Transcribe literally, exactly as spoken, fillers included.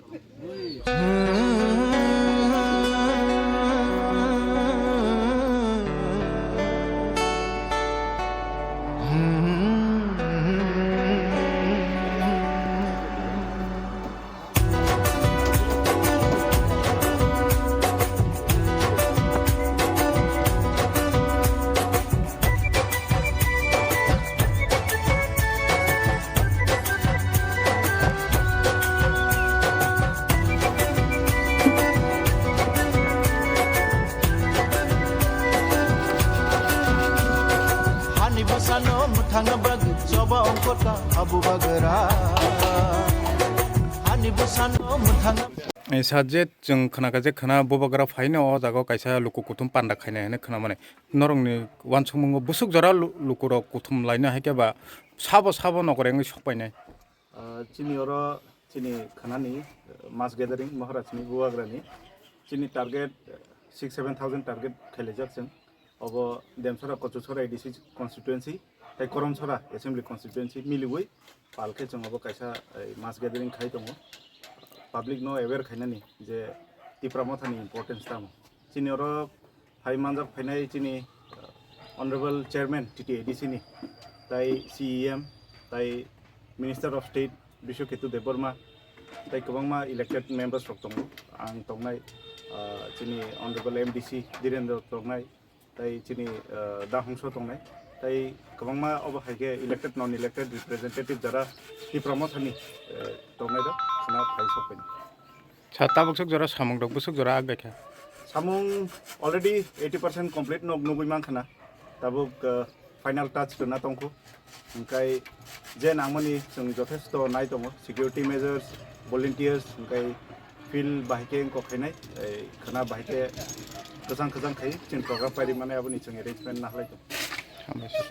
Hani bwsano mwthangna bagwi choba ongkota abu bagra. Hani bwsano mwthangna Eh, Sajid, chwng khna kaisa khna bubagra phaino o jaga o kaisa luku kuthum panda khainai hinwi khna mani. Norokni uansukmungo bwswk jora lu-, lukurok kuthum laino hai khe ba sabo sabo nokore wngwi sok painai. Ah, chini oro chini khanani, eh, mass gathering Maharajni bubagrani chini target, eh, six seven thousand target khailaijak chwng. Obo Demsora, Kochuksora A D C constituency, tei Koromsora assembly constituency miliwi pal khe chwng obo kaisa, eh, mass gathering khai tongo. Public no aware khainani je Tipra Mothani importance tamo. Chini oro phai manjak phainai chini, eh, Honorable Chairman T T A D C ni, tei C E M, tei Minister of State Biswaketu Debbarma, tei kwbangma elected members rok tongo. Ang tongnai, ah, chini Honorable M D C Dhirendra tongnai, tei chini, ah, Da Hongso tongnai, tei kwbangma obo hai khe elected, non elected representative jara Tipra Mothani, eh, tongnai rok khna phai sok phai. Sa tabuk sok jora samung rok bwswk jora ag baikha. Samung already eighty percent complete no nugui mankha na. Tabuk, ah, final touch rwna tongkhu. Hwnkhe je nangmani chwng jothesto nai tongo, security measures, volunteers, hwnkhe field bahai khe wngkok khainai, ei khwna bahai khe kwchang kwchang khai chwng program pairi mani aboni chwng arrangement nahlai tongo. Hambai sir.